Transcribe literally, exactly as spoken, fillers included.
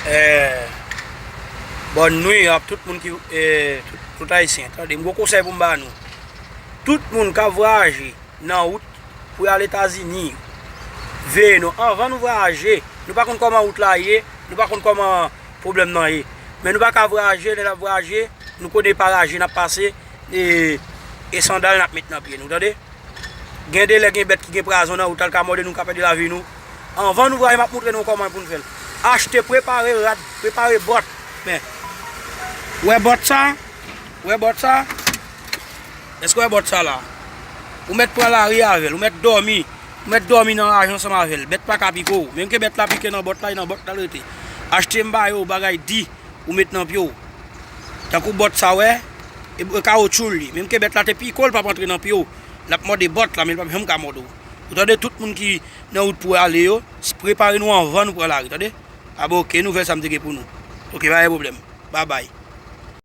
Eh, bòn nwi ap tout moun ki, eh, tout, tout Ayisyen. Tande, m gon konsèy pou m ba nou. Tout moun k ap vwayaje nan wout pou y al Etazini, veye nou. Anvan nou vwayaje, nou pa konn kòman wout la ye, nou pa konn kòman pwoblèm nan ye. Men nou pa ka vwayaje, lè n ap vwayaje, nou konnen pa raje n ap pase, e, e sandal n ap met nan pye nou, tande? Gen de lè gen bèt ki gen pwazon nan wout la, l ka mòde nou, ka pèdi lavi nou. Anvan nou vwayaje, m ap montre nou kòman pou n fè l. Achte, prepare rad, prepare bòt. Men, wè bòt sa? Wè bòt sa? Èske w wè bòt sa la? Ou mèt pran lari avè l, ou mèt dòmi, ou mèt dòmi nan raje ansanm avè l. Bèt pa ka pike w. Menm ke bèt la pike nan bòt la, e nan bòt la l rete. Achte m ba yo bagay di ou met nan pye w. Tankou bòt sa, wè, e, e kawotchou l ye. Menm ke bèt la te pike w, l p ap antre nan pye w. L ap mòde bòt la, men l p ap janm ka mòde w. Ou tande, tout moun ki nan wout pou ale yo, prepare nou anvan nou pran lari, tande? A bon, oke, nouvèl sa m te gen pou nou. Oke, pa gen pwoblèm. Babay.